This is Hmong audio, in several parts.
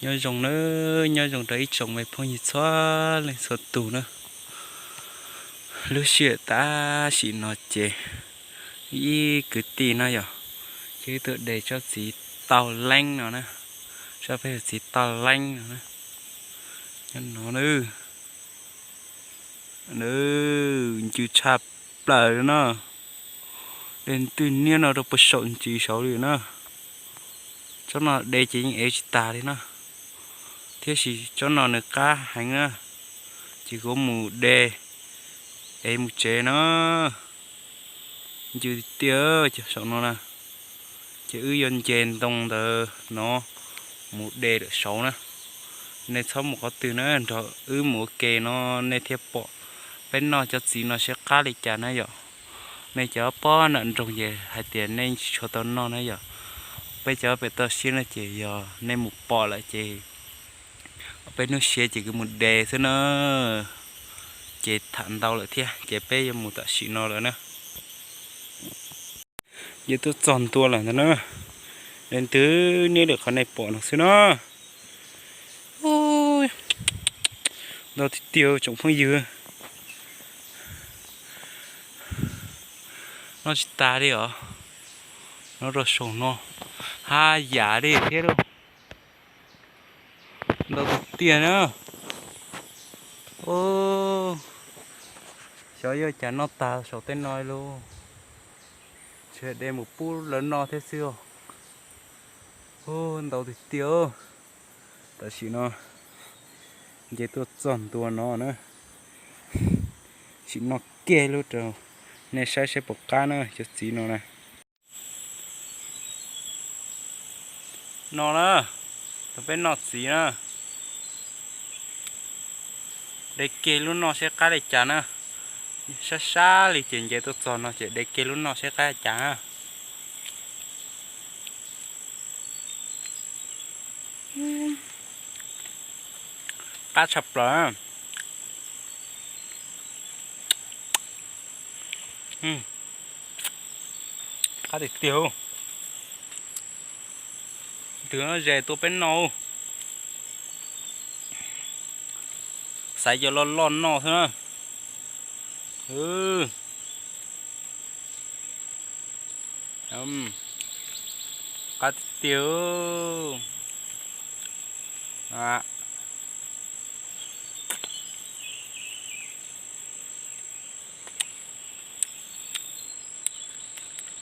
Nyob zoo na, nyob zoo rau ib tsoom me phooj ywg txhua leej txhua tus na. Lub sij hawm tam sim no ces ib kwv tij no yog, ces tuaj de tsob txiv tau leeb no na, tsob peb txiv tau leeb no na, nyob no na. Ncw tshaj plaws na. De twg niab no rau puag saum ntsis saud li na. Tsob no de ces yeej ev tsis tag li na, thiab sis tsob no nws qab heev na, ces kuv mus de ev mus tsev na. Ncw tiag tiag saum no na, ces wb yuav nce ntoo ntawd no mus de lawm saud na. Nej txhob mus qhov twg na, nrog wb mus ua ke no nej thiaj pom peb noj cov txiv no seb qab li cas na yom. Nej cov pob nram nroog ces hais tias nej tsis tshua tau noj na yom. Peb cov pem toj siab no ces yog nej mus pom lawm ces peb hnub siab ces kuv mus de xwb na. Ces tham ntau lawm thiab ces peb yuav mus tam sim no lawm na. Ces tuaj txog ntua lawm ntawd na, leej twg niab lawm qhov nej pom no xwb na. Ntau tiag tiag tsoom phooj ywg. Noj tsis tas li os, noj rau saum no haj yam li thiab lauj. Ntau tiag tiag na. Xyov yuav cas noj tag saum tej no lauj. Ntshe de mus pub lawv noj thiab xwb os. Ntau tiag tiag. Tam sim no nce tuaj txog ntua no na, sim noj kiag lub rau nej saib saib puas qab na cov txiv no na. No na, peb noj txiv na. De kiag lub noj seb qab li cas na. Sab sab li ces nce tuaj txog no ces de kiag lub noj seb qab li cas na. Qab tshaj plaws. Qab tiag tiag. Twg no ze tuaj peb noj. Xaiv cov loj loj noj xwb na. Qab tiag tiag.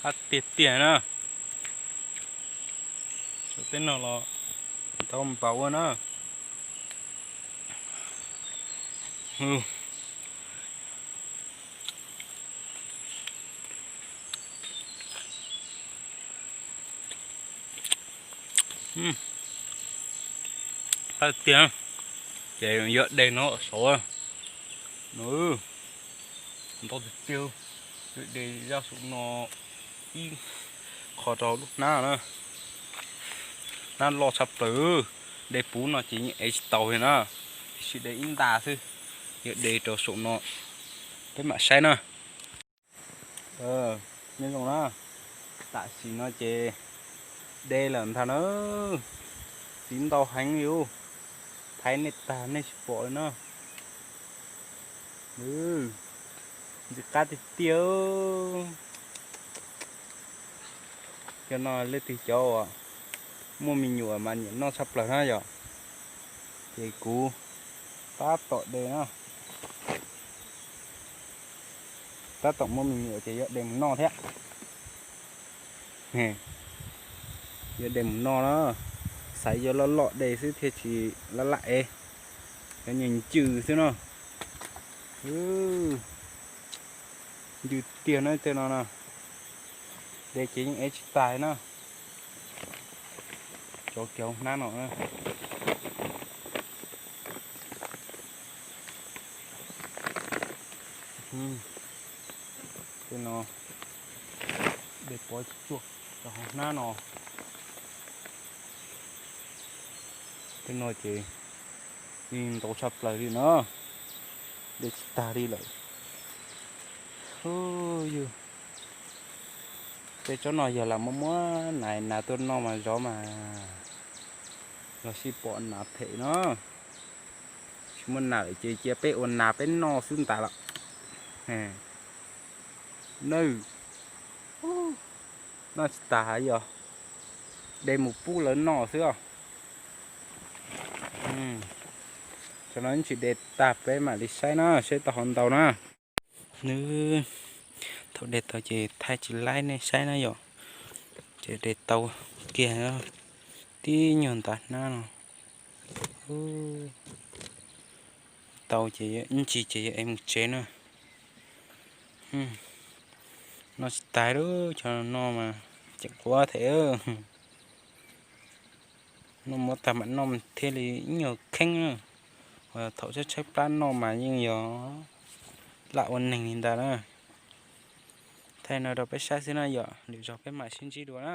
Qab tiag tiag na. Tej no los tau npaum ua na. Qab tiag. Ces yuav de no saud. Ntau tiag tiag. De zaj saum no ib qho rau lub hnab na. Hnab loj tshaj plaws. De puv no ces yeej ev tsis tau li na, tiam sis de ib nta xwb. Yog de rau saum no, peb mam saib na. Nyob zoo na, tam sim no ces de lawm ntag na. Txiv ntau heev li, thaiv nej tag nej tsis pom li na. Ntxim qab tiag tiag. Cov no leej twg cov uas muaj me nyuam mas nyiam noj tshaj plaws na yom. Ces kuv tab tom de na, tab tom muaj me nyuam ces yuav de mus noj thiab. Yuav de mus noj na, xaiv cov loj loj de xwb thiaj tsis laj laj ev, cov nyuag ncw xwb no. Ncw tiag na tej no na, de ces yeej ev tsis tag na. Tso kiag hauv hnab no na. Tej no de pov tsuag rau hauv hnab no. Tej no ces yeej ntau tshaj plaws li na, de tsis tag li lawm. Yug, tej tsob no yog lam muab muab nas nas tuaj noj mas zov mas. Los sib pom nas phem no. Tsis muaj nas lawm ces cia peb ua nas peb noj xwb ntag lawm. Nawb, noj tsis tas yog de mus pub lawv noj xwb os. Tsam no tsis de tag peb mam li saib na, saib tau hauv ntau na. Nws thaum de tau ces thaij tsis laib nej saib na yom. Ces de tau kiag tib nyuag ntav hnab no. Tau ces ib ntsis ces yog es mus tsev na. Noj tsis tas lub, cov no mas ceem quav thiab. Noj muab tag mam noj thiaj li ib nyuag kheeb na. Thaum tshaib tshaib plab noj mas yeej yog lam ua neeg li ntawd na. Thaij no rau peb saib xwb na yom, lwm zaug peb mam sib ntsib dua na.